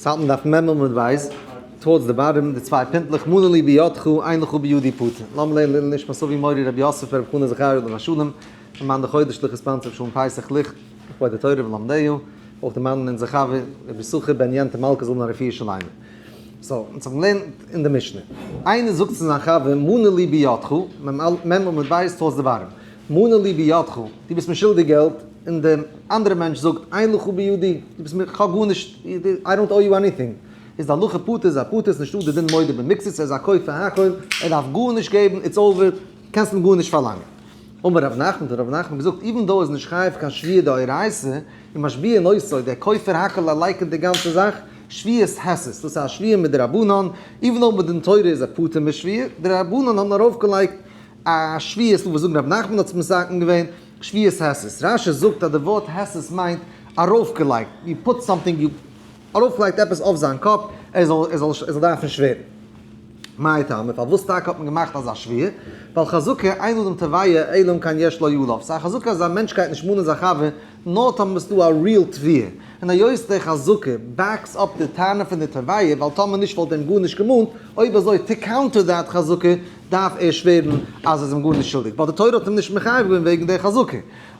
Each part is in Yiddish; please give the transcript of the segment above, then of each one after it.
ס'האלט מען דף מ' עמוד ב', towards the bottom, די צוויי פינטלעך, מנה לי בידך, אין לך בידי פטור. לאמיר לערנען לעילוי נשמת אבי מורי רבי יוסף ברב חנא זכריה עליו השלום, די מאן דחודש לכ' sponsor שלום פסח ליכט, לכבוד די תורה ולומדיה, אויך די מאן אונזער חבר רבי יששכר בן יענטע מלכה זאל האבן א רפואה שלימה. so, אונז האבן געלערנט אין די משנה. איינער זאגט צו זיין חבר מנה לי בידך, מ' עמוד ב' towards the bottom, מנה לי בידך, דו ביסט מיר שולדיג געלט, און דער אנדערע מענטש זאגט, אין לך בידי, דו ביסט מיר, כ'האב גארנישט, I don't owe you anything, איז די הלכה פטור איז א פטור, ס'איז נישטא די דין מודה במקצת, ער איז א כופר הכל, ער דארף גארנישט געבן, it's over, קענסט אים גארנישט פארלאנגען. אמר רב נחמן, האט רב נחמן געזאגט, even though ער איז נישט חייב קיין שבועה דאורייתא, און משביעין אותו, דער כופר הכל ער לייקענט די גאנצע זאך, שבועת היסת, דאס איז א שבועה מדרבנן, even though מדין תורה איז ער פטור משבועה, די רבנן האבן ארויפגעלייגט א שבועה, ס'דא וואס זאגן רב נחמן האט עס מתקן געווען, שבועת היסת. רש"י זאגט אז די ווארט היסת מיינט ארויפגעלייגט, you put something, you ארויפגעלייגט עפעס אויף זיין קאפ ער זאל ער זאל ער זאל דארפן שווערן. מאי טעמא, פארוואס טאקע האט מען געמאכט אזא שבועה? ווייל חזקה אין אדם תובע אלא אם כן יש לו עליו. ס'איז א חזקה אז א מענטש גייט נישט מאנען זיין חבר נאר טאמער ס'איז דא א real תביעה. און היות די חזקה backs up די טענה פון די תובע, ווייל טאמער נישט וואלט ער אים גארנישט געמאנט, אויב אזוי to counter that חזקה דארף ער שווערן אז ער איז אים גארנישט שולדיג, ווייל די תורה האט אים נישט מחייב געווען וועגן די חזקה.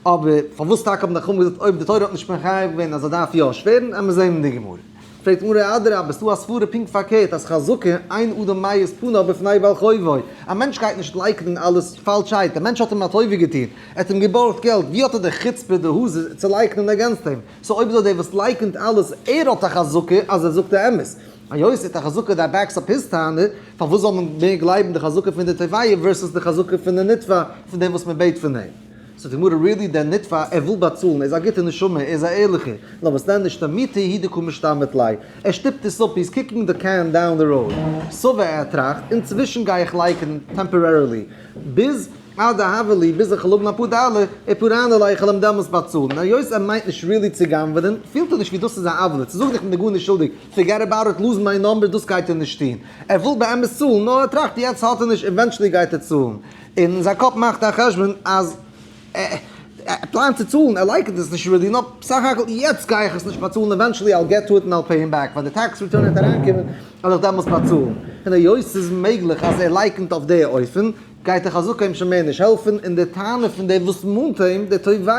אבער פארוואס טאקע האבן די חכמים געזאגט אויב די תורה האט נישט מחייב געווען אז ער דארף יא שווערן, עמער זעהן אין די גמרא. פרעגט גמרא אדרבה ס'דא א סברה פונקט פארקערט אז חזקה אין אדם מעיז פניו בפני בעל חובו, א מענטש גייט נישט לייקענען אלעס פאלשהייט, דער מענטש האט אים א טובה געטון, ער האט אים געבארגט געלט, ווי האט ער די חוצפה די העזה צו לייקענען against אים, so אויב אזוי דער וואס לייקענט אלעס ער האט א חזקה אז ער זאגט די אמת, היות ער האט א חזקה that backs up his טענה, פארוואס זאל מען מער גלייבן די חזקה פון די תובע versus די חזקה פון די נתבע פון דעם וואס מען בעט פון אים? זאגט די גמרא really דער נתבע ער וויל באצאלן ער איז א גוטע נשמה ער איז א ערליכער נאר וואס דען אישתמוטי הוא דקא משתמיט ליה ער שטופט עס אפ he is kicking the can down the road סבר ער טראכט אינצווישן גיי איך לייקענען temporarily ביז עד דהוה לי ביז איך וועל האבן אפאר דאלער ופרענא ליה איך וועל אים דעמאלס באצאלן היות ער מיינט נישט really צו גנב'נען פילט ער נישט ווי דאס איז א עוולה צו זאגן איך בין דיר גארנישט שולדיג forget about it lose my number דאס גייט ער נישט טון ער וויל באמת צאלן נאר ער טראכט יעצט האט ער נישט eventually גייט ער צאלן און זיין קאפ מאכט א חשבון אז ער פלאנט צו צאלן, ער לייקענט עס נישט really, נאר סך הכל יעצט גיי איך עס נישט באצאלן, eventually I'll get to it and I'll pay him back, ווען די tax return וועט אריינקומען וועל איך דעמאלס באצאלן. און היות ס'איז מעגליך אז ער לייקענט אויף די אופן, גייט די חזקה אים שוין מער נישט העלפן, און די טענה פון דער וואס מאנט אים, דער תובע,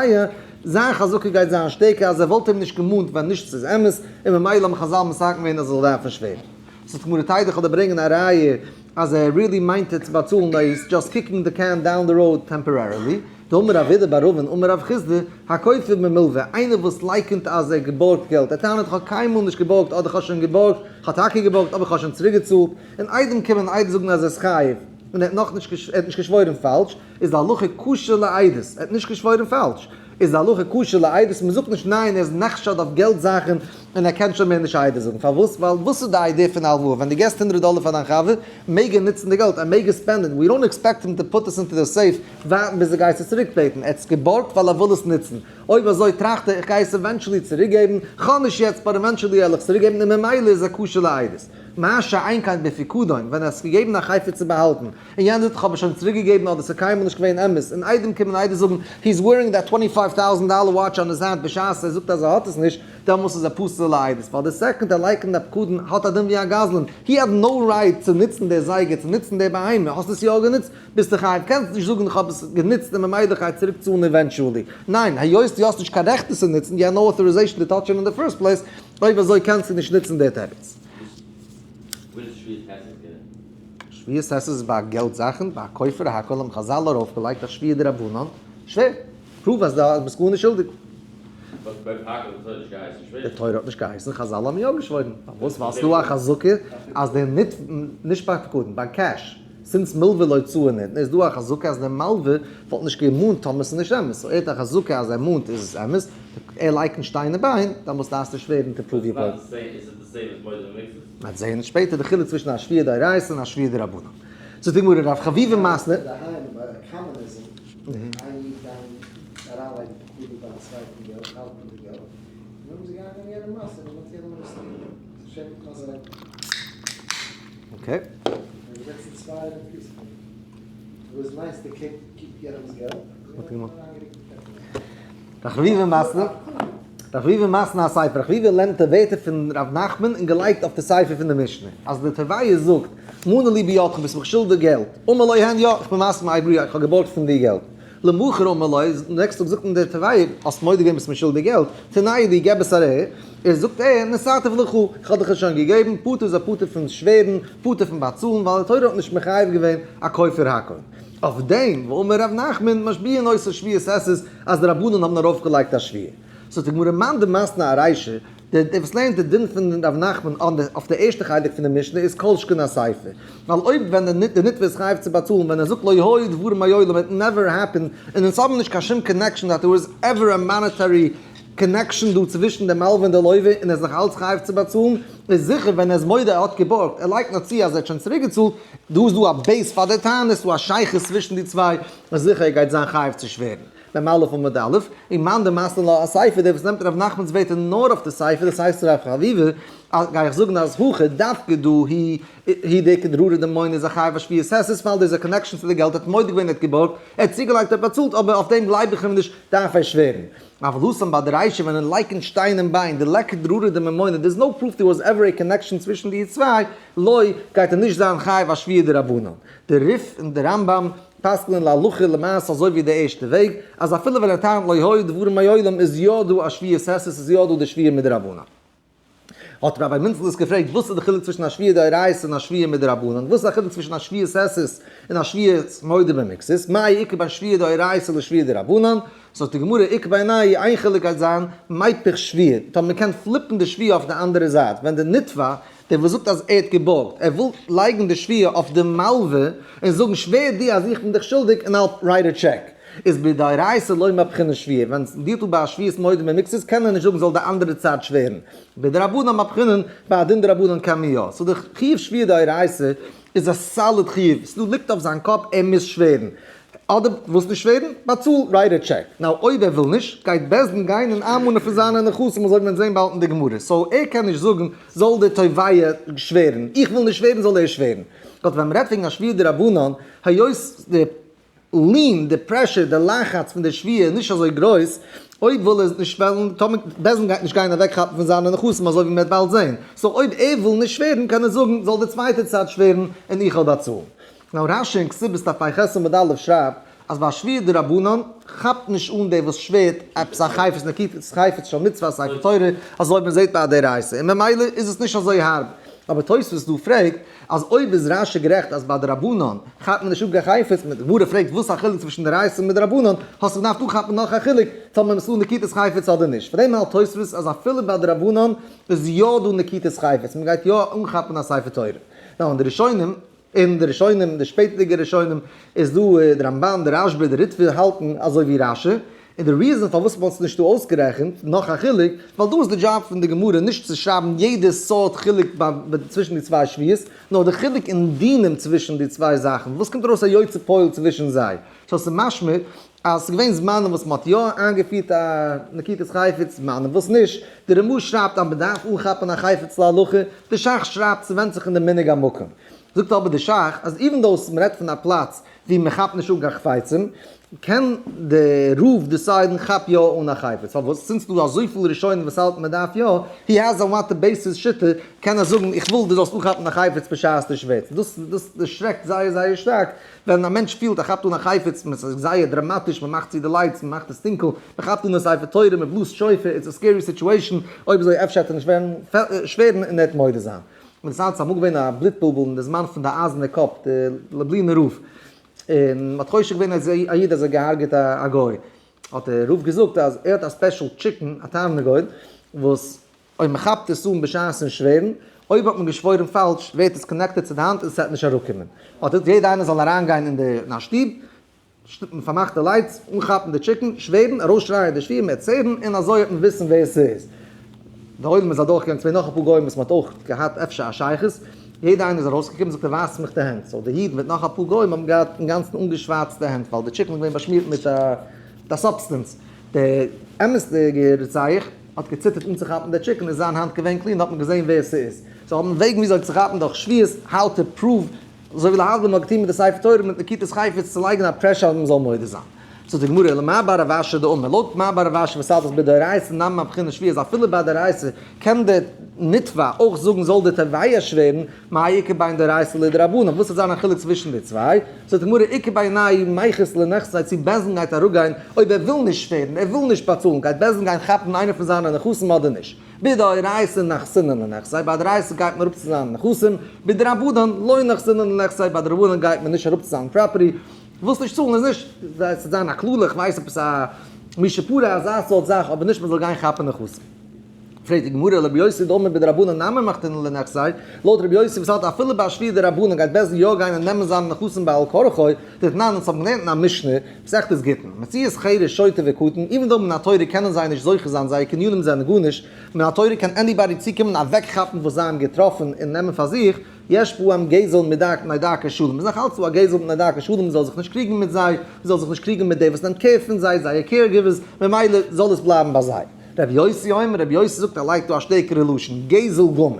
זיין חזקה גייט זיין שטערקער אז ער וואלט אים נישט געמאנט ווען נישט ס'איז אמת, און ממילא האבן חז"ל מתקן געווען אז ער זאל דארפן שווערן. זאגט גמרא תדע איך וועל דיר ברענגען א ראיה אז ער really מיינט צו באצאלן נאר he's just kicking the can down the road temporarily, דאמר רב אידי בר אבין אמר רב חסדא, הכופר במלוה, איינער וואס לייקענט אז ער געבארגט געלט, ער טענה'ט איך האב קיינמאל נישט געבארגט אדער איך האב שוין געבארגט, איך האב טאקע געבארגט אבער איך האב שוין צוריק געצאלט, און עדים קומען און עדות זאגן אז ער איז חייב, און ער האט נאכנישט ער האט נישט געשוואוירן פאלש, איז די הלכה כשר לעדות, ער האט נישט געשוואוירן פאלש. איז די הלכה כשר לעדות, מען זאגט נישט ניין ער איז נחשד אויף געלט זאכן און ער קען שוין מער נישט עדות זאגן, פארוואס? ווייל וואס איז די idea פון הלוואה, ווען דו געסט הונדרעט דאלער פאר דיין חבר מעג ער נוצן די געלט, ער מעג עס spend ען, we don't expect him to put עס into the safe, ווארטן ביז דו גייסט עס צוריק בעטן, ער האט עס געבארגט ווייל ער וויל עס נוצן, אויב אזוי טראכט ער איך גיי עס eventually צוריק געבן, כ'האב נישט יעצט but eventually וועל איך עס צוריק געבן און ממילא איז ער כשר לעדות. מה שאין כן בפיקדון, ווען ער האט עס געגעבן א חפץ צו באהאלטן, און יענער זאגט איך האב עס שוין צוריק געגעבן אדער ס'איז קיינמאל נישט געווען אמת, און עדים קומען עדות זאגן he is wearing that 25 thousand dollar watch on his hand בשעת ער זאגט אז ער האט עס נישט, דעמאלס איז ער פסול לעדות, ווייל די second ער לייקענט א פקדון האט א דין ווי א גזלן, he had no right צו נוצן די זייגער צו נוצן די בהמה, האסט עס יא גענוצט ביסטו חייב, קענסט נישט זאגן איך האב עס גענוצט און ממילא כ'גיי צוריק צאלן eventually, ניין היות דו האסט נישט קיין רעכט עס צו נוצן, you had no authorization to touch it in the first place, אויב אזוי קענסטו נישט נוצן די תירוץ. שבועת היסת איז ביי געלט זאכן, ביי א כופר הכל האבן חז"ל ארויפגעלייגט א שבועה דרבנן, שווער, prove אז דו ביסט גארנישט שולדיג. די תורה האט נישט געהייסן, חז"ל האבן יא געשוואוירן, פארוואס? ווייל ס'דא א חזקה אז דער ניט, נישט ביי פקדון, ביי cash, since מלוה לא הוצאה ניתנה, איז דא א חזקה אז דער מלווה וואלט נישט געמאנט טאמער ס'איז נישט אמת, so ער האט א חזקה אז ער מאנט איז עס אמת, ער לייקנט שטיין און ביין, דאן דארפסטו שווערן to prove your point. מ'וועט זעהן שפעטער די חילוק צווישן א שבועה דאורייתא און א שבועה דרבנן. זאגט די גמרא רב חביבא מתני. Okay. רב חביבא מתני. רב חביבא מתני אסיפא, רב חביבא לערנט די ווערטער פון רב נחמן און געלייגט אויף די סיפא פון די משנה, אז די תובע זאגט, מנה לי בידך ביסט מיך שולדיג געלט, אמר לו הן יא, איך בין מסכים אייברי איך האב געבארגט פון דיר געלט. למחר אמר לו, נעקסט טאג זאגט אים דער תובע, האסט מודה געווען ביסט מיר שולדיג געלט, תנהו לי געב עס אהער, ער זאגט ער, נתתיו לך, איך האב דיך עס שוין געגעבן, פטור איז א פטור פון שווערן, פטור פון באצאלן, ווייל די תורה האט נישט מחייב געווען א כופר הכל. אויף דעם, ואמר ר' נחמן, משביעין אותו שבועת הסת, אז די רבנן האבן ארויפגעלייגט א שבועה. זאגט די גמרא מאן דמתני ארישא, דער וואס לערנט די דין פון ר' נחמן אויף די ערשטע חלק פון די משנה איז כל שכן אסיפא, ווייל אויב ווען די נתבע איז חייב צו באצאלן ווען ער זאגט לא היו דברים מעולם it never happened און אונז האבן נישט קיין שום connection that there was ever a monetary connection דא צווישן די מלווה און די לווה און ער איז נאך אלץ חייב צו באצאלן, איז זיכער ווען ער איז מודה ער האט געבארגט, ער לייגט נאר צו אז ער האט שוין צוריק געצאלט, דא איז דא א base פאר די טענה, ס'דא א שייכות צווישן די צוויי, איז זיכער ער גייט זיין חייב צו שווערן. מם אלף עמוד א', און מאן דמתני לה אסיפא, דער וואס נעמט ר' נחמנ'ס ווערטער נאר אויף די סיפא, דאס הייסט רב חביבא, גיי איך זאגן אז הכא דווקא דא היא היא דאיכא דרורא דממונא איז א חייב א שבועת הסת ווייל דא איז א connection צו די געלט, ער האט מודה געווען ער האט געבארגט, ער האט צוגעלייגט ער האט באצאלט, אבער אויף דעם גלייב איך אים נישט, דארף ער שווערן. אבל התם ביי די רישא ווען ער לייקענט שטיין און ביין דליכא דרורא דממונא there is no proof there was ever a connection צווישן די צוויי לא גייט ער נישט זיין חייב א שבועה דרבנן. די ריף און די רמב ם פסק'נען להלכה למעשה אזוי ווי די ערשטע וועג אז אפילו ווען ער טענה'ט לא היו דברים מעולם איז יא דא א שבועת הסת איז יא דא די שבועה מדרבנן. האט רבי מינצלעס געפרעגט וואס איז די חילוק צווישן א שבועה דאורייתא און א שבועה מדרבנן, וואס איז א חילוק צווישן א שבועת הסת און א שבועת מודה במקצת, מאי איכא בין שבועה דאורייתא לשבועה דרבנן, זאגט די גמרא איכא בינייהו איין חילוק גייט זיין מיפך שבועה, טאמער מען קען flip ן די שבועה אויף די אנדערע זייט, ווען די נתבע, דער וואס זאגט אז ער האט געבארגט, ער וויל לייגן די שבועה אויף די מלווה און זאגן שווער דו אז איך בין דיך שולדיג און I'll write a check. איז בדאורייתא לא מהפכינן שבועה, ווען ס'דילט דא ביי א שבועת מודה במקצת קען ער נישט זאגן זאל די אנדערע צד שווערן, בדרבנן מהפכינן, ביי א דין דרבנן קען מען יא, so די חיוב שבועה דאורייתא איז א solid חיוב, ס'דא ליגט אויף זיין קאפ ער מוז שווערן, אדער ווילסט נישט שווערן? באצאל write a check, now אויב ער וויל נישט גייט בית דין גיין און איינמאנען פון זיינע נכסים אזוי ווי מ'וועט זען באלד אין די גמרא, so ער קען נישט זאגן זאל די תובע שווערן, איך וויל נישט שווערן זאל ער שווערן, גאט ווען מ'רעדט וועגן א שבועה דרבנן, היות די. lien, די pressure, די לחץ פון די שבועה איז נישט אזוי גרויס, אויב וויל ער נישט וועלן, טאמער בית דין גייט נישט גיין אוועקכאפן פון זיינע נכסים אזוי ווי מען וועט באלד זען, so אויב ער וויל נישט שווערן קען ער זאגן זאל די צווייטע צד שווערן און איך וועל באצאלן. now רשי אין כתובות דף פ"ח עמוד א' שרייבט אז ביי א שבועה דרבנן כאפט נישט אן דער וואס שווערט עפעס א חפץ נקיטת חפץ של מצוה א ספר תורה אזוי ווי מען זעט ביי א דאורייתא און ממילא איז עס נישט אזוי הארב, אבער תוספות דא פרעגט אז אויב איז רשי גערעכט אז ביי דרבנן כאפט מען נישט אפ קיין חפץ, די גמרא פרעגט וואס א חילוק צווישן דאורייתא און מדרבנן, האסט געדארפט אנכאפן נאך א חילוק טאמער ס'איז דא נקיטת חפץ אדער נישט, פאר דעם האלט תוספות אז אפילו ביי דרבנן איז יא דא נקיטת חפץ, מען גייט יא אנכאפן א ספר תורה. now אין די ראשונים, אין די ראשונים, די שפעטערדיגע ראשונים, איז דא די רמבן, די רשבא, די ריטבא האלטן אזוי ווי רשי, און די reason פארוואס מ'האט עס נישט דא אויסגערעכנט, נאך א חילוק, ווייל דא איז די דזשאב פון די גמרא נישט צו שרייבן יעדע סארט חילוק צווישן די צוויי שבועות, נאר די חילוק אין דינים צווישן די צוויי זאכן, וואס קומט ארויס א יוצא פועל צווישן זיי. so ס'איז משמע אז ס'איז געווען זמנים וואס מ'האט יא איינגעפירט א נקיטת חפץ, זמנים וואס נישט. די רמא שרייבט אז מ'דארף אנכאפן א חפץ להלכה, די שך שרייבט ס'ווענדט זיך אין די מנהג המקום. זאגט אבער די שך אז even though מ'רעדט פון א פלאץ ווי מ'כאפט נישט אן קיין חפצים, קען די רב decide ן כאפ יא אן א חפץ, פארוואס? since ס'דא אזויפיל ראשונים וואס האלטן מ'דארף יא, he has a what basis שיטה, קען ער זאגן איך וויל דו זאלסט אנכאפן א חפץ בשעת די שווערץ, דאס דאס דערשרעקט זייער זייער שטארק ווען א מענטש פילט ער כאפט אן א חפץ, ס'איז זייער דראמאטיש, מ'מאכט צו די lights, מ'מאכט עס טונקל, מ'כאפט אן א ספר תורה, מ'בלאזט שופר, it's a scary situation, אויב אזוי אפשר וועט ער נישט וועלן שווערן און ער וועט מודה זיין. און ס'איז אמאל געווען א בלוט בלבול אין די זמן פון די אייזערנע קאפ, די לובלינער רב, און מ'האט חושד געווען אז א איד אז ער האט געהארגעט א גוי, האט דער רב געזאגט אז ער האט א special chicken, א תרנגול, וואס אויב מ'כאפט עס אן בשעת'ן שווערן, אויב האט מען געשוואוירן פאלש, ווערט עס connected צו די האנט און ס'וועט נישט אראפקומען. האט ער געזאגט יעדער איינער זאל אריינגיין אין די אין א שטוב, שטופן פארמאכט די lights, אנכאפן די chicken, שווערן, ארויסשרייען די שבועה מיט צערן, און אזוי וועט מען וויסן ווער ס'איז. די עולם איז אדורכגעגאנגען צוויי נאך אפאר גוים וואס מ'האט אויך געהאט אפשר א שייכות, יעדער איינער איז ארויסגעקומען זאגט ער ווייזט מיך די הענט, so די איד מיט נאך אפאר גוים האבן געהאט אינגאנצן אנגעשווארצטע הענט ווייל די chicken איז געווען באשמירט מיט א substance, דער אמת'דיגער רוצח האט געציטערט אנצוכאפן די chicken איז זיין האנט געווען clean האט מען געזען ווער ס'איז, so האבן וועגן וויאזוי צו כאפן דורך שבועות how to prove אזוי ווי להבדיל מ'האט געטון מיט די ספר תורה מיט נקיטת חפץ צו לייגן א pressure אז מ'זאל מודה זיין. זאגט די גמרא, למר בר רב אשי דאמר, לויט מר בר רב אשי וואס האלט אז בדאורייתא נמי מבחינת שבועה אז אפילו ביי דאורייתא קען דער נתבע אויך זאגן זאל דער תובע שווערן, מאי איכא בין דאורייתא לדרבנן, וואס וועט זיין א חילוק צווישן די צוויי? זאגט די גמרא, איכא בינייהו מיחס לנכסי צו בית דין גייט אראפגיין אויב ער וויל נישט שווערן, ער וויל נישט באצאלן, גייט בית דין גיין כאפן איינע פון זיינע נכסים אדער נישט? בדאורייתא נחסינן לנכסי, ביי דאורייתא גייט מען אראפ צו זיינע נכסים, בדרבנן לא נחסינן לנכסי, ביי דרבנן גייט מען נישט אראפ צו זיין property, ווילסט נישט צאלן איז נישט, עס וועט זיין א קללה, איך ווייס עפעס א מי שפרע אזא סארט זאך, אבער נישט מען זאל גיין כאפן נכסים. פרעגט די גמרא, רבי יוסי דאמר בדרבנן נמי מחתינן לנכסי, לויט רבי יוסי וואס האלט אפילו ביי שבועה דרבנן גייט בית דין יא גיין און נעמען זיינע נכסים בעל כרחו, דתנן אונז האבן געלערנט אין א משנה, מסכת גיטין, מציאת חרש שוטה וקטן, even though מן התורה קענען זיי נישט זוכה זיין זייער קנינים זענען גארנישט, מן התורה קען anybody צוקומען אוועקכאפן וואס זיי האבן געטראפן און נעמען פאר זיך, יש בהם גזל מפני דרכי שלום, איז נאך אלץ דא א גזל מפני דרכי שלום, מען זאל זיך נישט קריגן מיט זיי, מען זאל זיך נישט קריגן מיט די וואס נעמט care פון זיי, זייער caregivers, ממילא זאל עס בלייבן ביי זיי. רבי יוסי אומר, רבי יוסי זאגט ער לייגט דא א שטערקערע לשון, גזל גמור.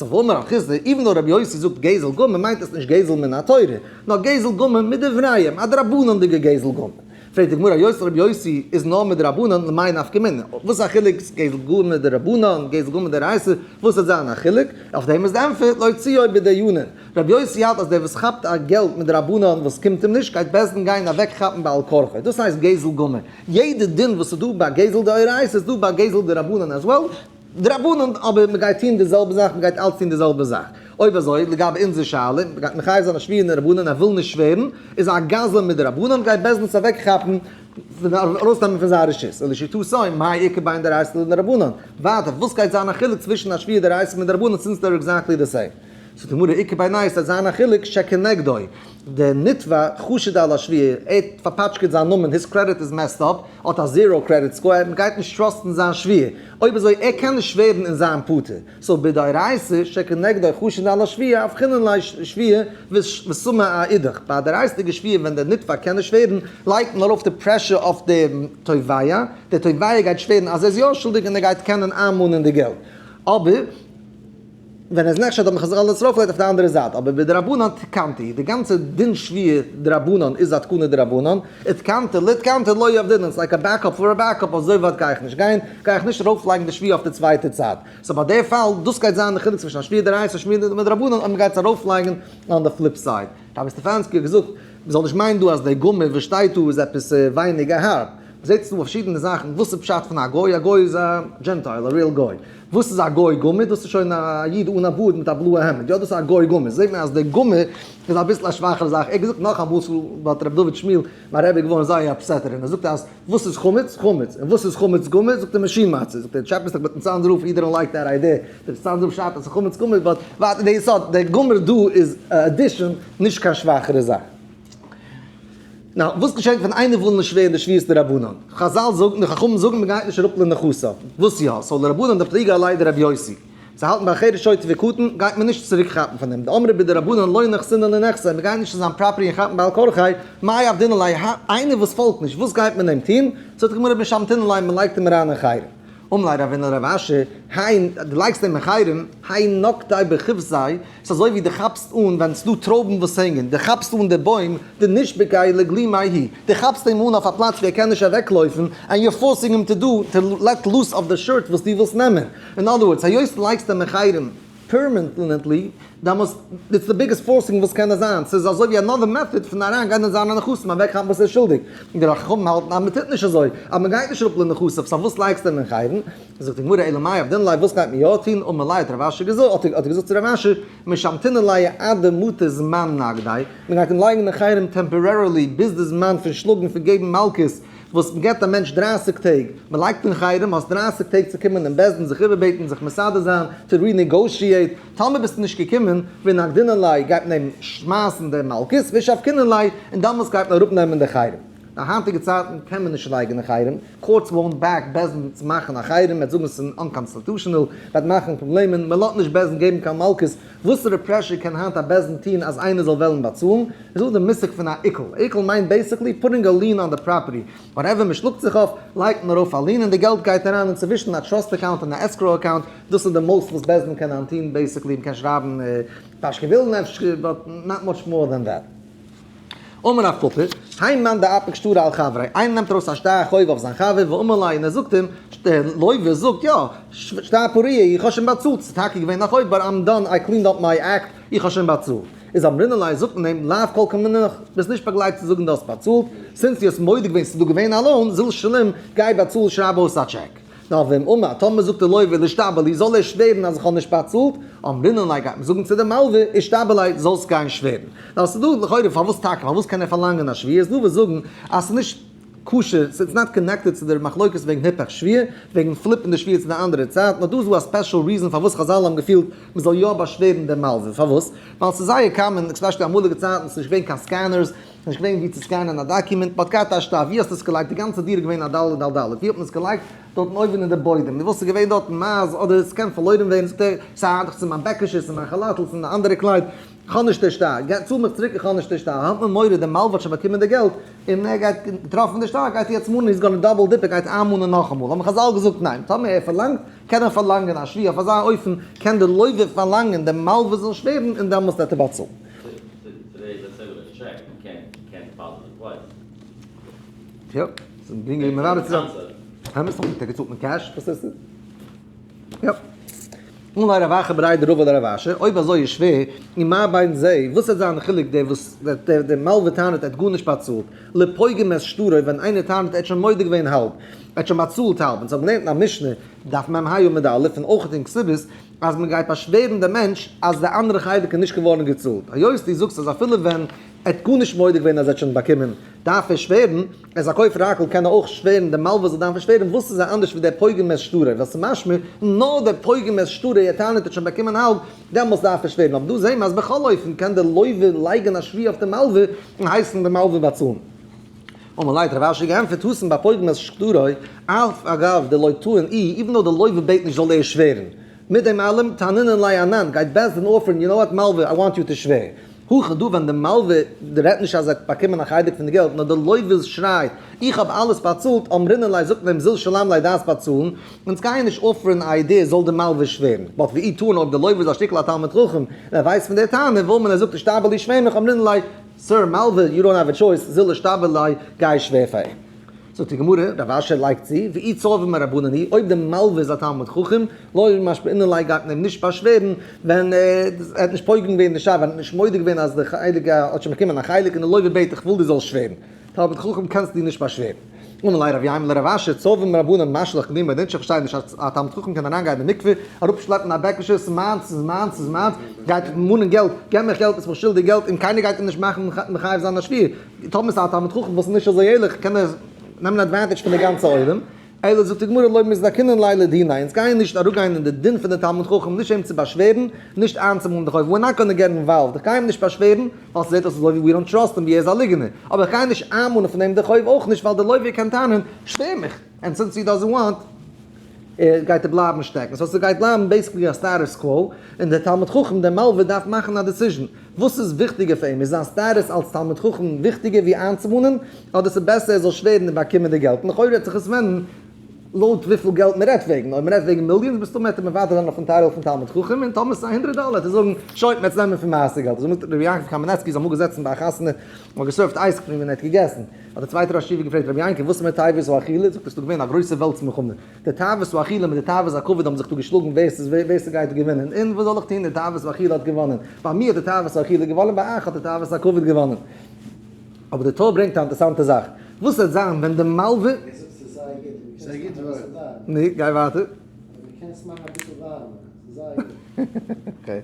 ואמר רב חסדא, even though רבי יוסי זאגט גזל גמור מיינט עס נישט גזל מן התורה, נאר גזל גמור מדבריהם, א דרבנן'דיגע גזל גמור. פרעגט די גמרא, היות רבי יוסי איז נאר מדרבנן, למאי נפקא מינה? וואס איז א חילוק גזל גמור מדרבנן, גזל גמור מדאורייתא, וואס וועט זיין א חילוק? אויף דעם איז די ענטפער, להוציאו בדיינין. רבי יוסי האלט אז דער וואס כאפט א געלט מדרבנן וואס קומט אים נישט, גייט בית דין גיין אוועק כאפן בעל כרחו. דאס הייסט גזל גמור. יעדע דין וואס איז דא ביי גזל דאורייתא איז דא ביי גזל דרבנן as well. דרבנן, אבער מען גייט טון די זעלבע זאך, מען גייט אלץ טון די זעלבע זאך. אויב אזוי, לגבי אונזער שאלה, מען גייט מחייב זיין א שבועה מדרבנן, ער וויל נישט שווערן, איז א גזלן מדרבנן, גייט בית דין עס אוועקכאפן, ארויסנעמען פון זיין רשות. ולשיטתו, מאי איכא בין דאורייתא לדרבנן? ווייטער, וואס גייט זיין א חילוק צווישן א שבועה דאורייתא מיט דרבנן since they're exactly the same? זאגט די גמרא, איכא בינייהו ס'וועט זיין א חילוק שכנגדו, דער נתבע חשוד על השבועה, ער האט פארפאטשקעט זיין נאמען, his credit איז messed up, האט א zero credit score, ער גייט נישט trust ן זיין שבועה, אויב אזוי ער קען נישט שווערן אין זיין פאטער, so בדאורייתא שכנגדו חשוד על השבועה אפכינן ליה שבועה וסמא אאידך, ביי א דאורייתא'דיגע שבועה ווען דער נתבע קען נישט שווערן, לייגט מען ארויף די pressure אויף דעם תובע, דער תובע גייט שווערן אז ער איז יא שולדיג און ער גייט קענען איינמאנען די געלט, אבער. ווען עס נחשד האט מען חז ל אלעס ארויפגעלייגט אויף די אנדערע זייט, אבער בדרבנן תקנתי, די גאנצע דין שבועה דרבנן איז א תקנה דרבנן, ותקנתא לתקנתא לא עבדינן, it's like a backup for a backup, אזוי ווייט גיי איך נישט גיין, גיי איך נישט ארויפלייגן די שבועה אויף די צווייטע צד. so ביי די פאל, דאס גייט זיין די חילוק צווישן א שבועה דאורייתא און שבועה מדרבנן, אויב מ'גייט עס ארויפלייגן on the flip side. רבי סטעפאנסקי האט געזאגט, מ'זאל נישט מיינען דא אז די גמור וואס שטייט דא איז עפעס ווייניגער הארב. מ'זעט עס דא אויף פארשידענע זאכן, וואס איז פשט פון א גוי? א גוי איז א gentile, א real גוי. וואס איז א גוי גמור? דאס איז שוין א איד אן א בארד מיט א בלויע העמד. יא דאס איז א גוי גמור. זעט מען אז דער גמור איז אביסל א שוואכערע זאך. ער האט געזאגט נאך א משל האט ר' דוד שמואל מיין רבי געווארן זייער upset דערין. ער זאגט אז וואס איז חמץ? חמץ. און וואס איז חמץ גמור? זאגט ער מאשין מצה. זאגט ער טשעפעסט דיך מיטן צאנזער רב, you don't like that idea. דער צאנזער רב שרייבט אז ס'איז חמץ גמור but ווייטער די יסוד דער גמור דא איז א addition נישט קיין שוואכערע זאך. נאר וואס געשענט ווען איינער וויל נישט ווערן די שבועות דרבנן? חזל זאגן, די חכמים זאגן מען גייט נישט אראפ לנכסיו. וואס יא? so לרבנן דפליגי עליה דרבי יוסי. זיי האלטן ביי חרש שוטה וקטן גייט מען נישט צוריק כאפן פון דעם. דאמרי בדרבנן לא נחסינן לנכסי, מען גייט נישט צו זיין property און כאפן בעל כרחיה, מאי עבדינן ליה, איינער וואס פאלגט נישט, וואס גייט מען אים טון? זאגט די גמרא משמתינן ליה, מען לייגט אים אריין אין חרם. אמר ליה רבינא לרב אשי, היי, דו לייגסט אים אין חרם, האי נקטיה בכבסיה, ס'איז אזוי ווי דו כאפסט אן ווען ס'דא טרויבן וואס הענגען, דו כאפסט אן די בוים, דנשבקיה לגלימיה הוא, דו כאפסט אים אן אויף א פלאץ ווי ער קען נישט אוועקלויפן, and you're forcing him to do, to let loose of the shirt וואס דו ווילסט נעמען. אין other words, היות דו לייגסט אים אין חרם permanently, דעמאלס it's the biggest forcing וואס קען זיין, ס'איז אזוי ווי another method פון אריין גיין אין זיינע נכסים אוועק כאפן וואס ער איז שולדיג, און די חכמים האלטן אז מ'טוט נישט אזוי, אז מ'גייט נישט אראפ לנכסיו, so וואס לייגסטו אים אין חרם? זאגט די גמרא אלא מאי עבדינן ליה וואס גייט מען יא טון, אמר ליה האט רב אשי געזאגט, האט ער געזאגט צו רב אשי, משמתינן ליה עד דמטי זמן נגדיה, מ'גייט אים לייגן אין חרם temporarily ביז די זמן פון שלאגן פון געבן מלקות, וואס מ'געבט א מענטש דרייסיג טעג, מ'לייגט אין חרם, האסט דרייסיג טעג צו קומען אין בית דין זיך איבערבעטן, זיך מסדר זיין, to renegotiate, טאמער ביסטו נישט געקומען, ונגדינן ליה, גייט מען אים שמייסן די מלקות, ושבקינן ליה, און דאמאלס גייט מען אראפנעמען די חרם. די היינטיגע צייטן קען מען נישט לייגן אין חרם, courts won't back בית דין צו מאכן א חרם, מ'וועט זאגן ס'איז unconstitutional, וועט מאכן פראבלעמען, מ'לאזט נישט בית דין געבן קיין מלקות, וואסערע pressure קען היינט א בית דין טון אז איינער זאל וועלן באצאלן? איז דא די מושג פון א עיקול, עיקול מיינט basically putting a lien on the property, whatever מ'שלאגט זיך אויף לייגט מען ארויף א lien און די געלט גייט אריין אינצווישן א trust account און א escrow account, דאס איז די most וואס בית דין קען היינט טון basically, מ'קען שרייבן פאשקעווילן אפשר but not much more than that. אמר רב פפא, האי מאן דאפיק שטרא על חבריה, איינער נעמט ארויס א שטר חוב אויף זיין חבר, ואמר ליה און ער זאגט אים, דער לוה זאגט, יא, שטר פריע, איך האב שוין באצאלט, ס'איז טאקע געווען א חוב, but I'm done, I cleaned up my act, איך האב שוין באצאלט. איז אמרינן ליה זאגט מען אים, לאו כל כמינך, ביסט נישט באגלייבט צו זאגן דו האסט באצאלט, since דו האסט מודה געווען ס'איז דא געווען א loan, זיל שלים, גיי באצאל, שרייב אויס א טשעק. נאר ואם אמר, טאמער זאגט דער לוה לישתבע לי, זאל ער שווערן אז איך האב נישט באצאלט, אמרינן ליה גייט מען זאגן צו דעם מלווה, אישתבע ליה, זאלסט גיין שווערן. נאר ס'איז דא לכאורה פארוואס טאקע, פארוואס קען ער פארלאנגען א שבועה, איז דא וואס זאגן אז ס'איז נישט כשר, ס'איז not connected צו דער מחלוקת וועגן היפך שבועה, וועגן flip ן די שבועה צו די אנדערע צייט, נאר דא איז דא א special reason פארוואס חזל האבן געפילט מ'זאל יא באשווערן דעם מלווה, פארוואס? ווייל ס'איז זייער common, especially אמאליגע צייטן, ס'איז נישט געווען קיין scanners, נישט געווען ווי צו scan ען א document, מ'האט געהאט א שטר, ווי האסטו עס געלייגט? די גאנצע דירה איז געווען א ד' על ד', ווי האט מען עס געלייגט? דארטן אויבן אין די בוידעם, נו וואס איז געווען דארטן מייז אדער עס קען פארלוירן ווערן, זאגט ער, ס'ארט דאך צו מיין בעקישעס און מיין כאלאטלס און די אנדערע קלייד, כ'האב נישט די שטר, גיי צאל מיך צוריק איך האב נישט די שטר, האט מען מורא די מלווה האט שוין באקומען די געלט, און ער גייט געטראפן די שטר, גייט ער יעצט מאנען, he's gonna double dip, ער גייט איינמאנען נאכאמאל, האבן חזל געזאגט ניין, טאמער ער פארלאנגט, קען ער פארלאנגען א שבועה, אויף אזא אופן קען די לווה פארלאנגען די מלווה זאל שווערן און דעמאלסט וועט ער באצאלן. יא, ס'איז גרינגער מברר צו זיין. אמת, נאך נישט געצאלט מיט cash, וואס איז עס? יא. אמר ליה רב אחא בריה דרבא לרב אשי, אויב אזוי איז שווער, און מה בין זה, וואס וועט זיין די חילוק דער וואס דער מלווה טענה'ט ער האט גארנישט באצאלט, לפוגם את שטרו, ווען איינער טענה'ט ער האט שוין מודה געווען האלב, ער האט שוין באצאלט האלב, אונז האבן געלערנט אין א משנה, דף מ"ה עמוד א', און אויך אין כתובות, אז מען גייט באשווערן דעם מענטש אז די אנדערע חלק איז נישט געווארן געצאלט, היות דו זאגסט אז אפילו ווען ער האט גארנישט מודה געווען אז ער האט שוין באקומען דארף ער שווערן, ער איז א כופר הכל קען ער אויך שווערן די מלווה זאל דארפן שווערן, וואס איז ער אנדערש ווי דער פוגם את שטרו, ווייל ס'איז משמע נאר דער פוגם את שטרו ער טענה'ט ער האט שוין באקומען האלב דעמאלס דארף ער שווערן, אבער דא זעהן מיר אז בכל אופן קען דער לוה לייגן א שבועה אויף די מלווה און הייסן די מלווה באצאלן. אמר ליה האט רב אשי געענטפערט התם ביי פוגם את שטרו, אף אגב דלא טעין איהו, even though די לוה בעט נישט זאל ער שווערן. מיט דעם אלעם, תנינן ליה אנן, גייט בית דין offer ן, you know what מלווה, I want you to שווער. הכא דא ווען די מלווה רעדט נישט אז ער האט באקומען א חלק פון די געלט, נאר די לוה שרייט, איך האב אלעס באצאלט, אמרינן ליה זאגט מען אים זיל שלם ליה דארפסט באצאלן, אונז גייען נישט offer ן א idea זאל די מלווה שווערן. but ואי טעין אויב די לוה איז א שטיקל א תלמיד חכם, און ער ווייסט פון די טענה, ואמר ער זאגט אישתבע לי שווער מיך, אמרינן ליה, sir מלווה, you don't have a choice, זיל אישתבע ליה, גיי שווער פאר אים. זאגט די גמרא, רב אשי לייגט צו, ואי צורבא מרבנן הוא, אויב די מלווה איז א תלמיד חכם, לא משבעינן ליה גייט מען אים נישט באשווערן, ווען ער האט נישט פוגם געווען די שטר, ווען ער האט נישט מודה געווען אז די חלק האט שוין באקומען א חלק און די לוה בעט איך וויל דו זאלסט שווערן. תלמיד חכם קענסטו נישט באשווערן. אמר ליה רב יימר לרב אשי, צורבא מרבנן משלח גלימא, דען איך פארשטיי נישט אז א תלמיד חכם קען אריינגיין אין די מקווה, אראפשלעפן א בעקעשע, ס'איז מיינס, ס'איז מיינס, ס'איז מיינס, גייט מאנען געלט, געב מיך געלט, ביסט מיך שולדיג געלט, און קיינער גייט אים נישט מאכן מחייב זיין א שבועה. טאמער ס'איז א תלמיד חכם וואס איז נישט אזוי ערליך קען ער נעמען advantage פון די גאנצע עולם, אלא זאגט די גמרא לא מזדכינן ליה לדיניה, אונז גייען נישט אראפגיין אין די דין פון די תלמיד חכם נישט אים צו באשווערן, נישט איינצומאנען די חוב, we're not gonna get involved, איך גיי אים נישט באשווערן ווייל ס'זעט אויס אזוי ווי we don't trust אים ווי ער איז א ליגענער, אבער איך גיי נישט איינמאנען פון אים די חוב אויך נישט ווייל די לוה קען טענה'ן שווער מיך, and since he doesn't want. גייט ער בלייבן שטעקן, so ס'גייט בלייבן basically א status quo, און דער תלמיד חכם, דער מלווה דארף מאכן א decision, וואס איז וויכטיגער פאר אים, איז זיין status אלס תלמיד חכם וויכטיגער ווי איינצומאנען, אדער ס'איז בעסער ער זאל שווערן און באקומען די געלט, און לכאורה וועט זיך עס ווענדן לויט וויפיל געלט מ'רעדט וועגן, אויב מ'רעדט וועגן millions מסתמא וועט ער מוותר זיין אויפן title פון תלמיד חכם, און טאמער ס'איז א הונדרעט דאלער וועט ער זאגן, שוין, מ'וועט עס נעמען פון מעשר געלט, אזוי מיט רבי יעקב קאמינעצקי איז אמאל געזעצן ביי א חתונה, מ'האט גע serve ט ice cream און ער האט געגעסן. האט דער צווייטער ראש ישיבה געפרעגט רבי יעקב וואס איז מיט תאוות האכילה, זאגט ער ס'איז דא געווען א גרויסע וועלטס מלחמה, די תאוות האכילה מיט די תאוות הכבוד האבן זיך דא געשלאגן ווער ס'איז ווער ס'גייט געווינען, און וואס זאל איך טון די תאוות האכילה האט געוואנען, ביי מיר האט די תאוות האכילה געוואנען ביי אייך האט די תאוות הכבוד געוואנען. אבער די טור ברענגט א אינטערסאנטע זאך, וואס וועט זיין ווען די מלווה. נו, גיי ווייטער. okay.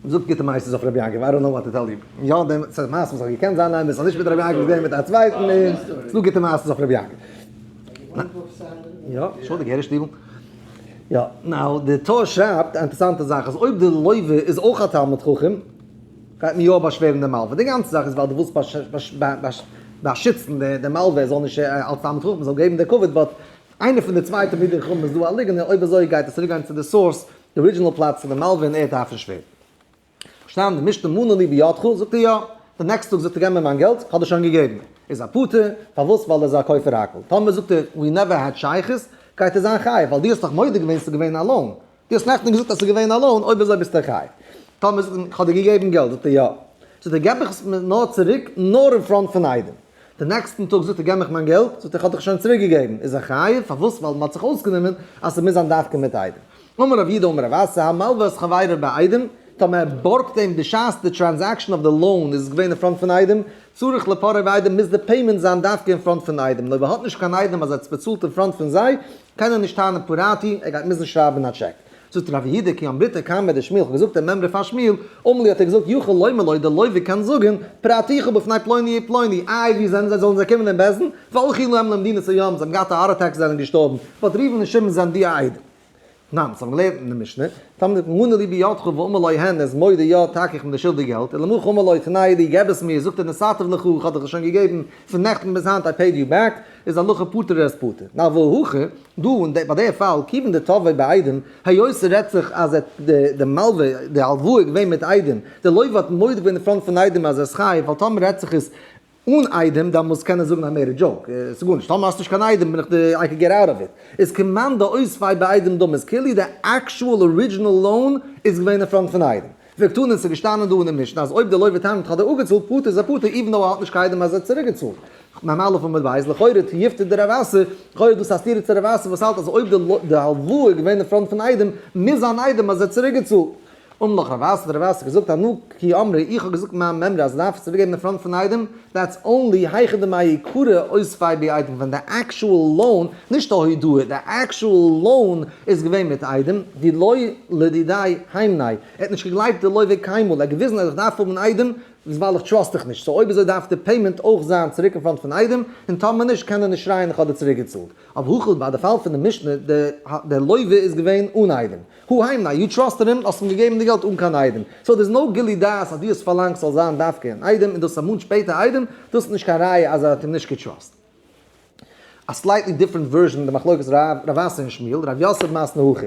זאגט גוטע מעשות אויף רבי יעקב, I don't know what to tell you. יא, דעם ס'איז מעשה וואס האט געקענט זיין אמת, ס'איז נישט מיט רבי יעקב, געווען מיט א צווייטן, און ס'דא גוטע מעשות אויף רבי יעקב. יא, שוין די גערער שטיבל. יא, now, די טור שרייבט א אינטערעסאנטע זאך, אז אויב די לוה איז אויך א תלמיד חכם, גייט מען יא באשווערן די מלווה. די גאנצע זאך איז ווייל דו ווילסט באשיצן די מלווה, ער זאל נישט אלס תלמיד חכם זאל געבן די כבוד, but איינער פון די צוויי תלמידי חכמים איז דא א ליגענער, אויב אזוי גייט עס צוריק גיין צו די source, די original פלאץ פון די מלווה און ער דארף נישט ווערן. שטאנען די משנה מנה לי בידך, זאגט ער יא, די next טאג זאגט ער געב מיר מיין געלט, כ'האב דיר שוין געגעבן, איז א פטור, פארוואס ווייל ער איז א כופר הכל, טאמער זאגט ער we never had שייכות, גייט ער זיין חייב, ווייל דו האסט דאך מודה געווען ס'איז געווען א loan, דו האסט נעכטן געזאגט אז ס'איז געווען א loan, אויב אזוי ביסטו חייב. טאמער זאגט ער כ'האב דיר געגעבן געלט, זאגט ער יא. זאגט ער געב איך עס מיר נאר צוריק נאר אין front פון עדים. די נעקסטן טאג זאגט ער געב מיך מיין געלט, זאגט ער איך האב דיך שוין צוריק געגעבן, איז ער חייב, פארוואס? ווייל מען האט זיך אויסגענומען אז ס'מוז זיין דווקא מיט עדים. אמר רב יהודה אמר רב אסי, המלווה את חברו בעדים, טאמער ער בארגט אים בשעת די transaction אויף די loan איז עס געווען אין front פון עדים, צריך לפרעו בעדים מוז די payment זיין דווקא אין front פון עדים, און אויב ער האט נישט קיין עדים אז ער האט עס באצאלט אין front פון זיי, קען ער נישט טענה'ן פרעתי, ער גייט מוזן שרייבן א טשעק. זאגט רב יהודה כי אמריתה קמיה דשמואל, כ'האב געזאגט א מימרא פאר שמואל, אמר לי האט ער געזאגט יכול לומר לו, דער לוה קען זאגן, פרעתיך בפני פלוני ופלוני, איי ווי זענען זיי זאלן זיי קומען אין בית דין, והלכו להם למדינת הים, זיי האבן געהאט א heart attack זיי זענען געשטארבן, but ראובן און שמעון זענען די עדים. ניין, וואס האבן געלערנט אין די משנה, תלמיד מנה לי בידך ואמר לו הן איז מודה יא טאקע איך בין דיר שולדיג געלט, ולמחר אמר לו תנה לי געב עס מיר, זאגט ער נתתיו לך איך האב דיך עס שוין געגעבן פון נעכטן ביז היינט I paid you back, איז הלכה פטור ער איז פטור. נאר והכא, דא אין די ביי די פאל כיוון דתבעיה בעדים, היות ס'רעדט זיך אז ער די די מלווה די הלוואה איז געווען מיט עדים, די לוה האט מודה געווען אין front פון עדים אז ער איז חייב, ווייל טאמער רעדט זיך עס אן עדים דאן מוז קענען זאגן I made a joke, ס'איז גארנישט, טאמער האסט נישט קיין עדים בין איך די I can get out of it, איז כמאן דאותביה בעדים דמי, איז כאילו די actual original loan איז געווען אין front פון עדים. וקתני ס'איז געשטאנען דא אין די משנה אז אויב די לוה טענה'ט האט ער אפגעצאלט פטור איז ער פטור even though ער האט נישט קיין עדים אז ער האט צוריקגעצאלט. מ"א עמוד ב' לכאורה תיובתא דרב אסי, לכאורה איז דאס א סתירה צו רב אסי וואס האלט אז אויב די הלוואה איז געווען אין front פון עדים מוז זיין עדים אז ער האט צוריקגעצאלט. אמר לך רב אסי האט רב אסי געזאגט אנא כי אמרי איך האב געזאגט מיין מימרא אז מ'דארף עס צוריקגעבן אין front פון עדים, that's only היכא דמעיקרא אותביה בעדים ווען די actual loan, נישט די הודאה, די actual loan איז געווען מיט עדים, דלא לדידיה היימניה, ער האט נישט געגלייבט די לוה קיינמאל, ער האט געוויזן אז איך דארף האבן עדים ווייל איך trust דיך נישט, so אויב אזוי דארף די payment אויך זיין צוריק אין front פון עדים, און טאמער נישט קען ער נישט שרייען איך האב דיר צוריק געצאלט. אבער הכא ביי די פאל פון די משנה, די לוה איז געווען אן עדים. הא היימניה, you trusted אים, האסט אים געגעבן די געלט אן קיין עדים. so דער איז no גילוי דעת אז דו האסט פארלאנגט ס'זאל זיין דווקא אן עדים און דאס אמאנט שפעטער עדים, דאס איז נישט קיין ראיה אז ער האט אים נישט גע trust. א slightly different version די מחלוקת רב אסי און שמואל, רב יוסף מתני הכי.